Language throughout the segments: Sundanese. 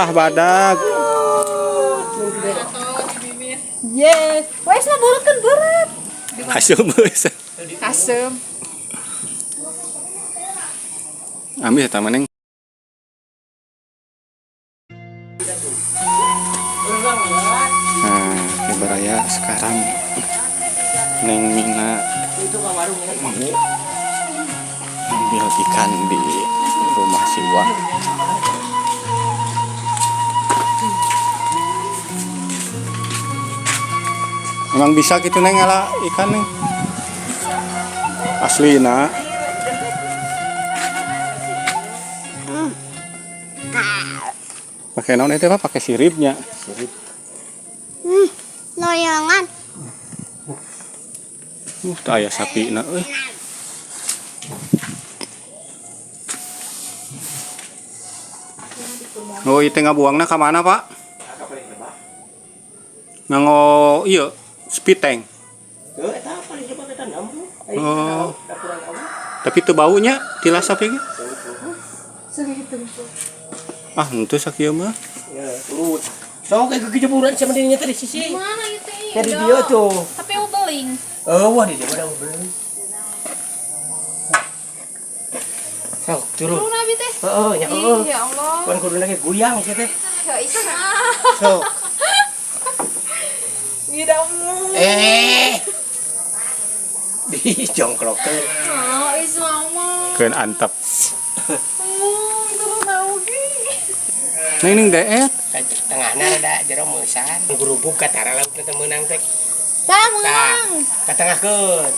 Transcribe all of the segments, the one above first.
Tah badag. Yes. Wes mah berat kan berat. Hasil geus. Asem. Ambil eta mah, Neng. Nah, Baraya, sekarang Neng Mina mau ambil ikan di rumah Siwa. Emang bisa gitu, Neng, ngala ikan, Neng? Asli nak. Pakai naon itu, Pak? Pakai siripnya. Sirip. Noyangan. Teu aya sapi na euy. Oh, itu ngabuangna ka mana, Pak? Nganggo ieu speed tank. Heuh, eta paling coba kita nampu. Oh. Tapi teu baunya tilas sapi ge. Ah, henteu sakieu mah. Ya, turut. Sok kayak kejeburan sama dirinya tadi sisi. Mana itu? Dari dia tuh. Tapi aku beling. Oh, wah di dia udah beling. Sok turun. Turun abi teh. Heeh, nya heuh. Ih, ya Allah. Kan kuduna ge goyang sia teh. Ya Isma. Sok. Tidak mau. Eh. Di jongklokeun. Oh, Isma mah. Keun antep. Oh, turun oge. Neng, ning deet. Tengahna rada jero meusan. Gurubuk ka tara lauk teh meunang teh. Tah meunang. Ka tengahkeun.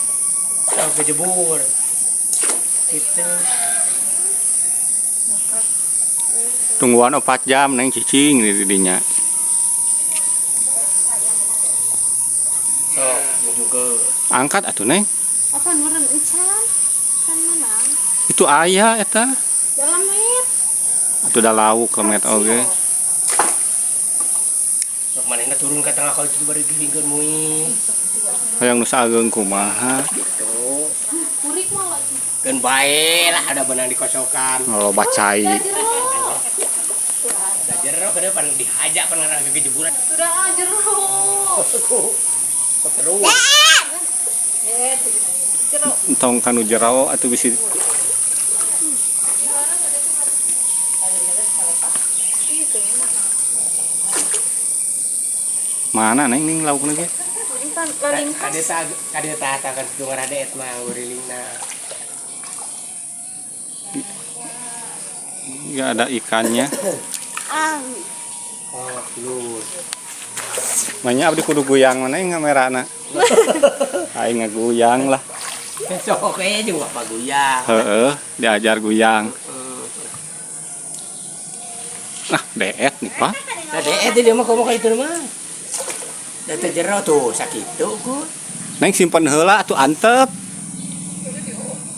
Sok kejebur. Gitu. Tungguan 4 jam, Neng, cicing di dinya. Sok juga. Angkat atuh, Neng. Apa meureun encan? Kan menang. Itu aya eta. Dalam menit. Atuh da lauk lemet oge. Sok manehna turun ke tengah kalau itu baru gilingkeun mui. Hayang nu saeung kumaha? Gitu. Kurik mah lagi. Keun bae lah ada benang dikosokan. Loba cai. Udah jero. Da jero ke depan dihaja pan ngarang kejeburan. Sudah ah jero. Sok terus. Eh, jero. Entong kanu jero atuh bisi. Mana, Neng, ning laukna ge? Entan laling khas. Kade ta kade ta ta kan kitu ngarah deet mah gurilingna. Enggak ada ikannya. Oh, lur. Manya abdi kudu goyang mana yang kamerana. Aing ngaguyang lah. Sok we jeung bapak goyang. Heeh, diajar goyang. Nah, deet nih, Pak. Nah, deet dia mah komo ka itu mah. Da teu jero tuh sakitu ku. Neng, simpen heula atuh antep.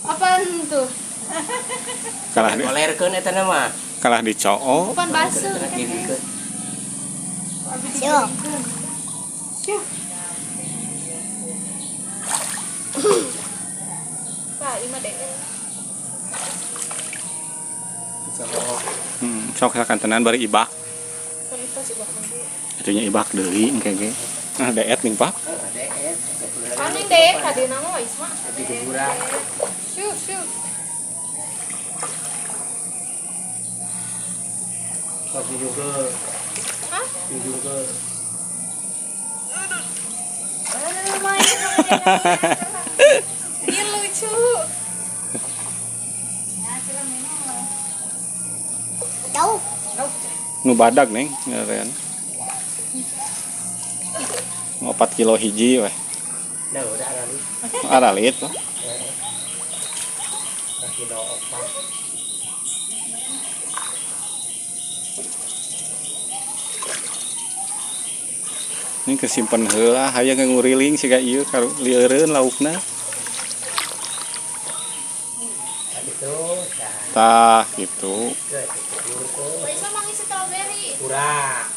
Apaan tuh? Kalah di, Golerkeun eta na mah. Kalah dicoo. Apaan basuh? Gilingkeun. Siok. Siuh. Pak, lima deh. Sok. Sok sakantenan bari ibak. Kualitas ibak nanti. Atunya ibak deui engke ge. Nah, deet nih, Pak. Heeh, deet. Paning deh, kade nama Isma. Di jeburan. Siuh, siuh. Sok dijungkeun. Hah? Dijungkeun. Aduh, main. Ini lucu. Jauh. Nu badag, Neng, ngaran. 4 kilo hiji weh. Nah, udah aralit. Aralit lah. Kilo opat. Ini kesimpan heula hayang nguriling siga ieu karu lieureun laukna. Gitu, tah. Tah gitu. Isma manggil strawberry. Kurang.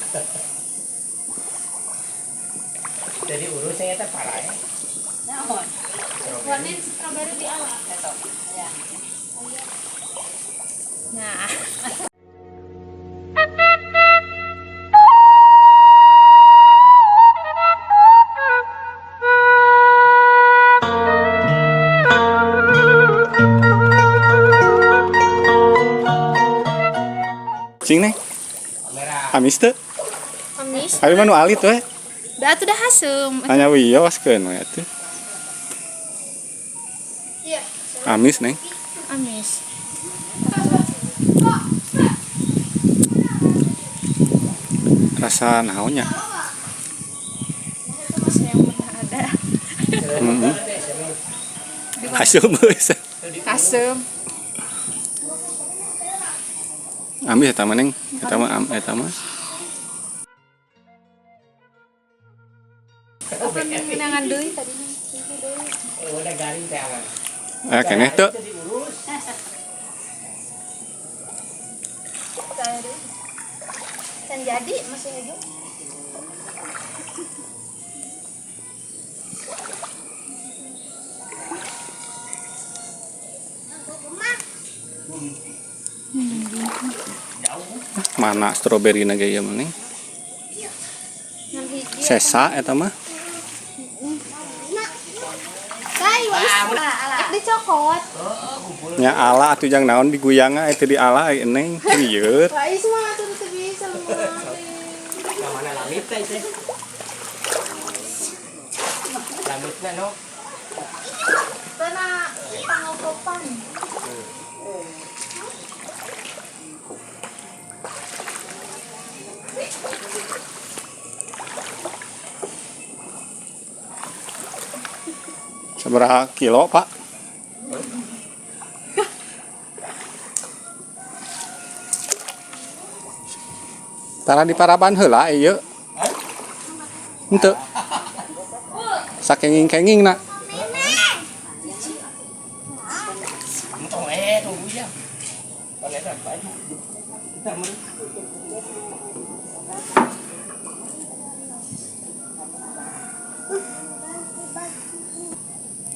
Jadi urusnya eta parah ya. Naon? Warna strawberry di awal. Ya. Nah. Cing neng, Kamera. Amis teu? Amis. Abi mah nu alit we. Da atuh dah haseum. Hanya wioskeun we atuh. Iya. Amis neng. Amis. Rasa naonnya? Rasa yang pernah ada. Heeh. Haseum euy. Haseum. Amis eta mah neng, eta mah eta mah. Apa minangan deui tadi? Udah garing teh angan. Aya keneh teu? Itu diurus. Saya deui. Can jadi masih hidup. Mana stroberi na ge ieu mah neng? Ngan hiji. Sesa eta mah. Kai wis. Ek dicokot. Nya ala atuh jang naon diguyangna eta di ala ai neng lieur. Wais mah atuh teu bisa lumayan. Yang mana lamit teh itu? Lamitna no. Tana pangopopan. Sabaraha kilo, Pak? Tara di paraban heula ieu. Henteu. Sakenging-kenging na. Entong tunggu ya. Kalau eta baju. Kita meureun.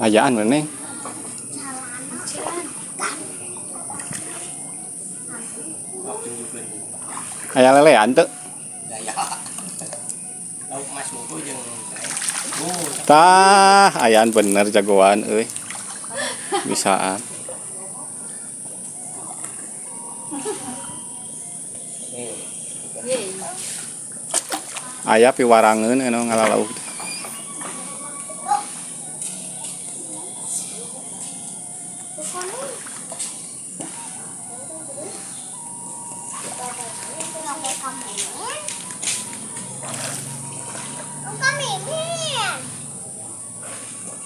Ayaan we neng. Aya lelean teu? Daya. Lauk mas muku jeung teh. Oh, Tah, ayaan bener jagoan euy. Bisaan. nih. Yeay. Aya piwarangeun anu ngalalauh teh.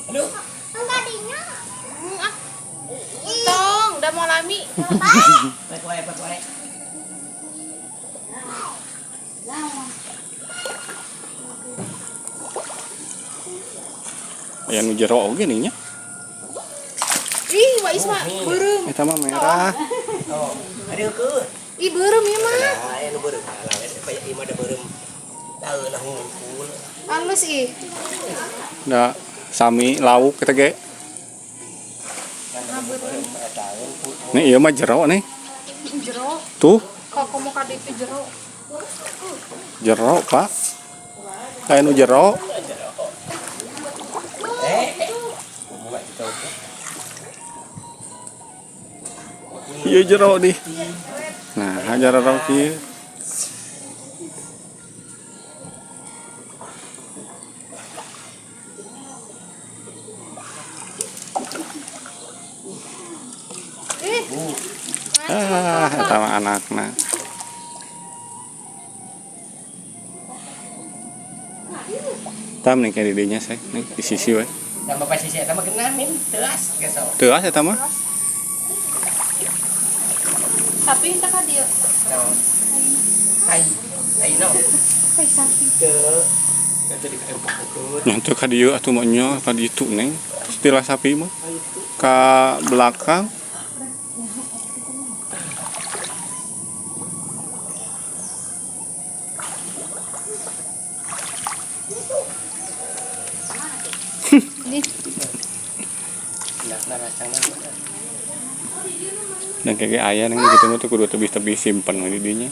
Aduh, Ah. Tong, udah mau lami. pek wae, pek wae. Aya nu jero oge nih nya. Ih, Wais mah beureum. Eta mah merah. Oh, aduh ke. Ih, beureum ieu mah. Nah, aya nu beureum. Alah, eta ieu mah da beureum. Tahu lah hungkul. Halus ih. Da sami lauk kita ge. Kan beureum eta hungkul. Nih ieu mah jero nih. Jero. Tuh, Kok komo ka ditu jero. jero, Pak. Aya nu jero. Eh. Kumaha itu? Ieu jero nih. Nah, jero kieu. Ih, Ah, eta mah anakna. Tam nih kayak didinya sek nih di sisi we. Tambah pasisi eta mah genah min, teas geus. Teuas eta mah. Sapi henteu ka dieu. Ai, ai no. Kai sapi. Teu. Teu di kaempok. Nya teu ka dieu atuh mah nya ka ditu neng. Istilah sapi mah ka belakang. Nih, Nah, rasana. Dan kayak aya neng gitu mah tuh kudu tebih-tebih simpen we di dinya.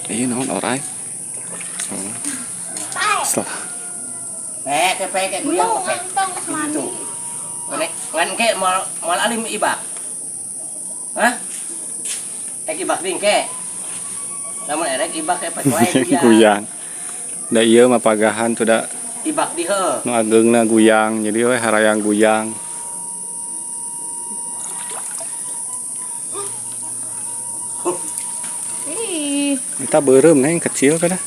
Iya naon orai. Oh. Setelah Eh, Kepe ke goyang Mau kepe. entong geus mandi. Gitu. Ngan ngan ke moal moal alim ibak. Hah? Ek ibak ding ke. Lamun erek ibak ke pek wae Guyang. goyang. Da ieu mah pagahan tuh da Ibak di heuh. nu ageungna guyang. Jadi we harayang guyang. Ih, Kita beureum neng kecil kada.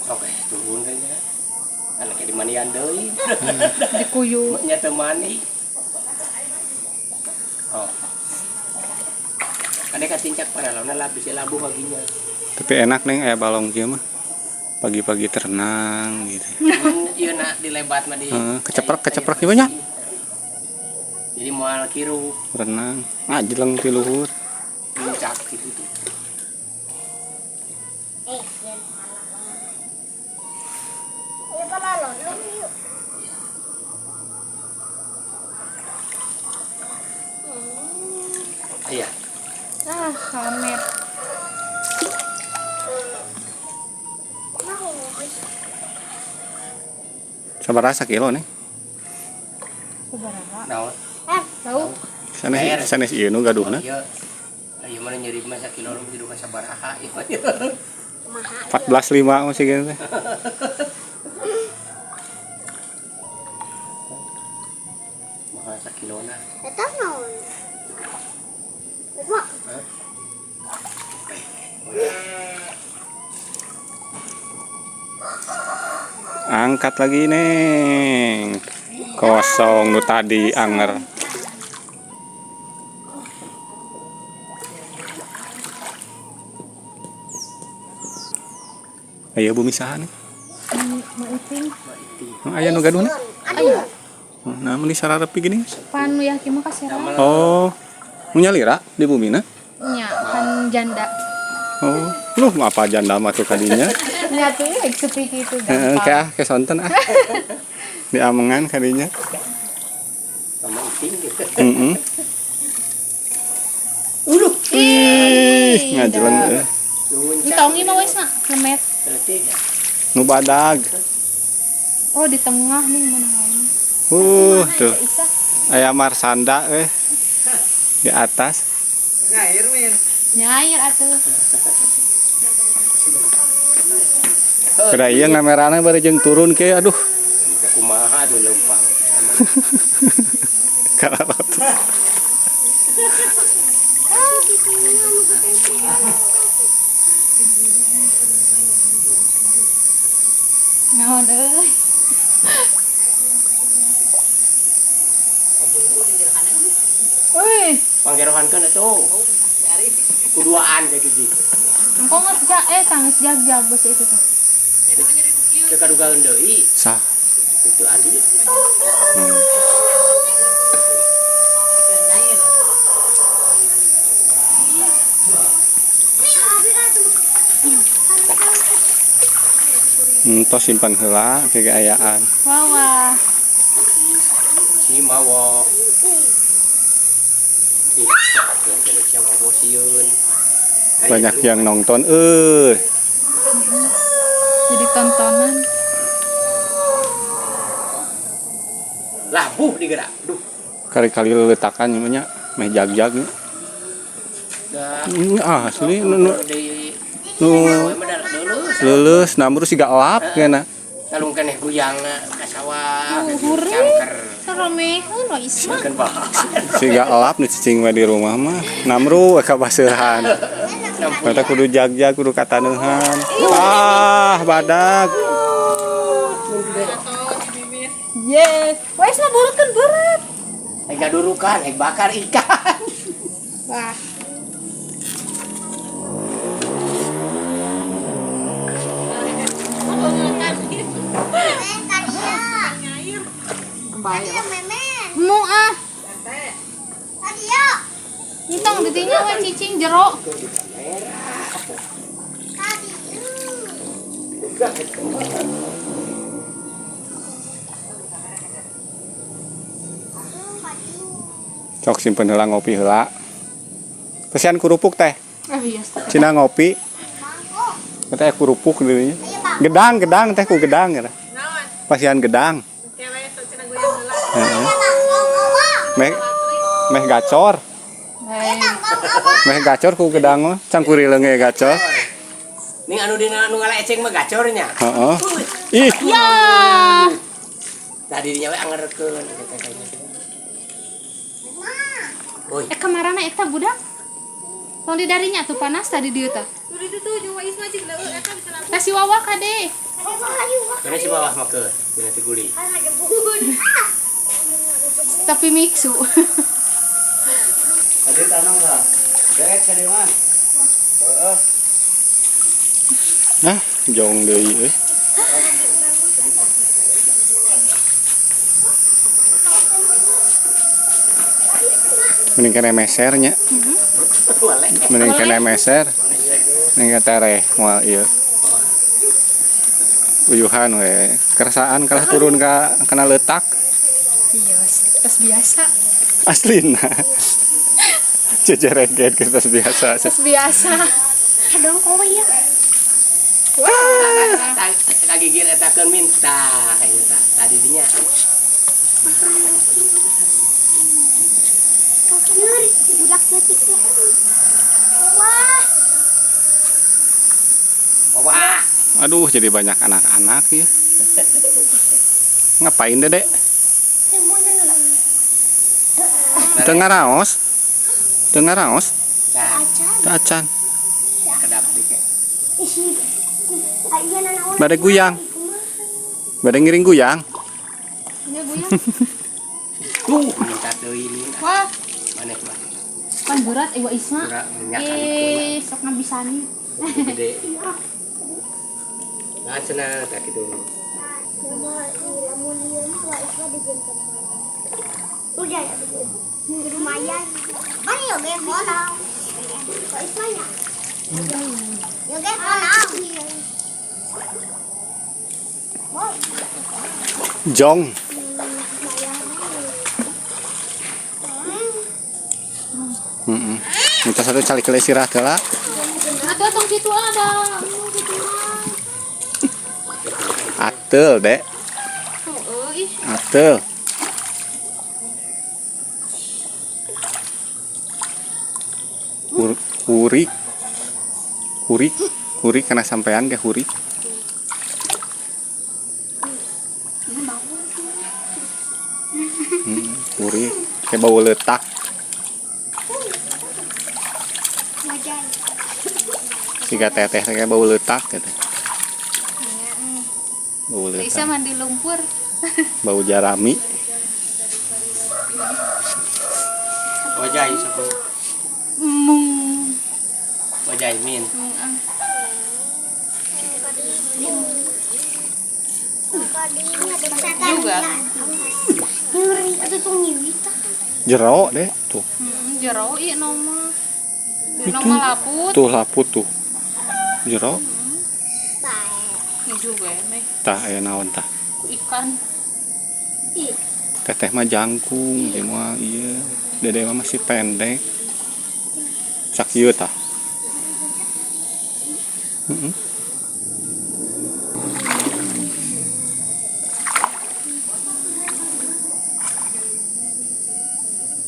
Oke, turun kayaknya. Anaknya di manian deui. dikuyuk. Nya teu mani. Oh. Ada katincak paralona lah bisa labuh paginya. Tapi enak neng aya balong kieu mah. Pagi-pagi terenang gitu. Ieu na dilebat mah di. Heeh, keceprak keceprak ieu nya. Jadi moal kiru Renang. Ngajeleng ti luhur. puncak gitu tuh. Iya. Ah, kamet. Sabaraha sakilo neng? Sabaraha? Naon? Tahu? Sanes sanes ieu nu gaduhna. Iya. Ayo mana nyeri mah sakilo lu kudu sabaraha ieu. 14.5 masih gitu teh. Mahal sakilona. Eta naon? Mak, Hah? Angkat lagi neng. Kosong nu tadi anger. Ayo bumi saha nih? Meuting. Aya nu gaduhna? Ayo. Nah, meuni sararepi gini. Pan nu yakin mah kasih. Oh, nu nyalira di bumina? Nya, pan janda. Oh, lu mah apa janda mah tuh kadinya? Nya tuh ya sepi gitu Heeh, gampang. kayak ah, sonten ah. Di amengan kadinya. Sama iting gitu. Heeh. Uluh. Ih, ngajeleng euy. Luncak. Entong ieu mah wes mah ngemet. Leutik. Nu badag. Oh, di tengah nih mana lain. Tuh. Isa. Aya marsanda euy. Di atas. Nyair atuh. Kada ieu ngamerana bari jeung turun ke aduh. Kumaha tuh leumpang. Emang Kararot. Naon euy. Euy, panggerohankeun atuh. Kuduaan kayak gitu. engkau geus ja tangis jag-jag bos itu tuh. Teu kadugaeun deui. Sah. Itu adi. Hmm. Tos simpan heula keayaan. Wah, wah. Si mawo. Ih, Indonesia mawo sieun. Banyak yang nonton euy. Jadi tontonan. Labuh digerak. Duh. Kali-kali leletakan nya meh jag-jag. Dah. Ah, asli nu nu Di nu lulus. leuleus namru siga elap geuna. Ngalung keneh guyangna ka sawah. Hurih. Cangker. Saromeheun wa Isma. Makan bahan. Siga elap nu cicing we di rumah mah. Namru we kabaseuhan. Mata kudu jag-jag kudu kataneuhan. Ah, badag. Yes. Wah, Isma burutkeun berat. Aing ngadurukan, aing bakar ikan. Wah. Memen tadi ya. Tadi ya memen. Mu ah. Tadi ya. Entong didinya we cicing jero. Tadi. Cok simpen heula ngopi heula. Kesian kerupuk teh. Ah iya. Cina ngopi. Mangkok. Katanya kerupuk dirinya. Ayo. Gedang, gedang teh ku gedang ya. Pasihan gedang. Heeh. Meh meh gacor. Meh gacor ku gedang mah, cangkurileung ge gacor. Ning anu dina anu ngala eceng mah gacornya. Heeh. Ih, Ya. Tadi dinya we angerkeun gitu. Woi, Eh kamarana eta budak? Tong di darinya tuh panas tadi dieu tah. Kasih wawa kade. Kena si bawah mah ke, kena ti guli. Tapi miksu. Tadi tanam ka. Dek ka dieu mah. Heeh. Nah, jong deui euy. Mending kena meser nya. Wale. Mending kena meser. Mending kena tereh moal ieu. Uyuhan we. Kerasaan kalah turun ka kana leutak. Iya, tes biasa. Aslina. Jejereget kita biasa. Tes biasa. Kadang kowe ya. Wah. Kagigir eta keun minta kayak tah. Tadi dinya. Budak leutik teh. Wah. Wah. Aduh, jadi banyak anak-anak ya. Ngapain Dedek? Teu ngaraos? Teu ngaraos? Tah, Teu acan. kedap dike. Bade guyang. Bade ngiring guyang. Ya guyang. Tuh, minta deui ini. Wah, Maneh mah. kan berat Iwa Isma. Kurang minyak Eh, sok ngabisani. Gede. Nah, cenah tah kitu. Udah ya, lumayan. Kan ya ge bolang. Kok Isma ya? Ya ge bolang. Jong. Heeh. Minta satu calik ke sirah heula. Atuh tong kitu ada. Kitu mah. Ateul, Dek. Heeh, ih. Ateul. Hurik. Hurik. Hurik kana sampean ge hurik. Hurik kayak bau letak. Siga teteh kayak bau letak gitu. Bau Bisa letak. mandi lumpur. Bau jarami. Wajai sok. Mung. Wajai min. Mung ah. Juga. Jero deh tuh. Jero ieu nama. Itu. Nama laput. Tuh laput tuh. Jero. Ini juga meh. Tah aya naon tah. Ikan. Teteh mah jangkung, dia mah iya. Dede mah masih pendek. Sakieu tah. Heeh.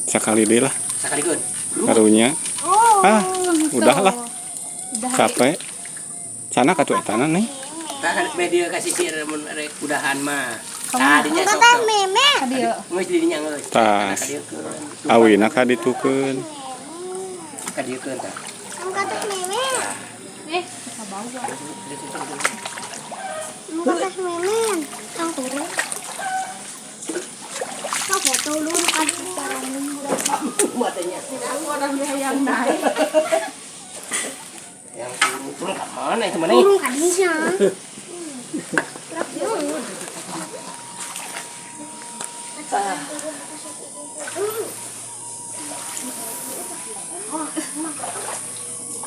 Sakali deui lah Sakalikeun. karunya. Oh, Ah, udahlah. Udah. Capek. Sana katuh etana nih. Tah kan media kasih sir mun rek udahan mah. Tah dinya sok. Meme. Ka dieu. Geus di dinya geus. Tas. Ka dieu keun. Awina ka ditukeun. Ka dieu keun tah. Angkat meme. Eh, ka bawa. Angkat meme. Ang turun. Kau foto lu kan Matanya. Orang yang naik. Yang turun turun ke mana itu mana? Turun kadinya.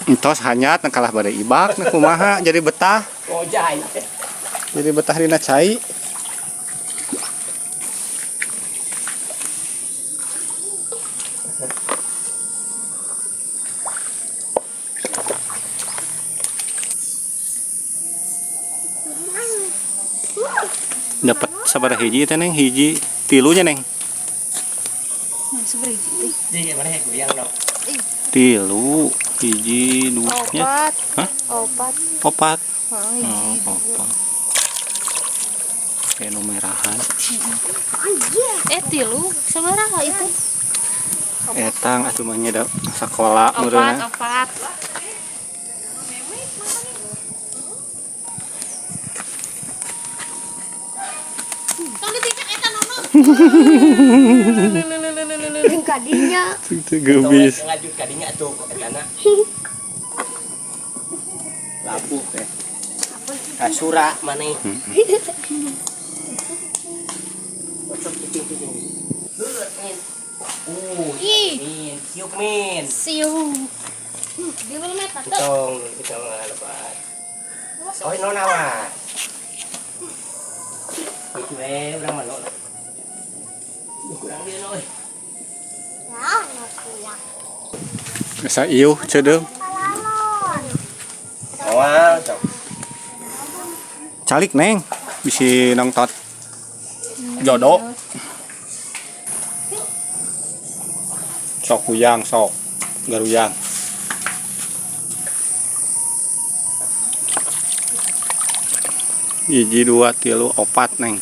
Entos hanyat kalah bade ibak nah kumaha jadi betah. Ojai. Jadi betah dina cai. Sabaraha hiji teh, Neng? Hiji, tilunya, Neng. Mana sabaraha hiji teh? Jadi mana ya goyang dong. Tilu, hiji, dua nya. Opat. Hah? Opat. Opat. Heeh, hiji. Oh, opat. Kayak nu merahan. Eh, tilu sabaraha itu? Etang atuh mah nya da sakola Opat, meureunna. opat. Tong diticak eta nono. Jeung kadinya. Teu geubis. Ngajut kadinya tuh kok etana. Labuh teh. Kasura maneh. Cocok cicing-cicing. Heuh, min. Ih. Min, siuk min. Siu. Di mana eta teh? Tong, kita ngalebat. Oh, no nawa. Itu urang mah lo. Kurang dia no. Euy. Ya, nu kuyak. Asa iuh ceudeum. Palalon. Moal sok. Calik, Neng. Bisi nongtot jodoh. Sok kuyang sok. Garuyang. Hiji, dua, tilu, opat, Neng.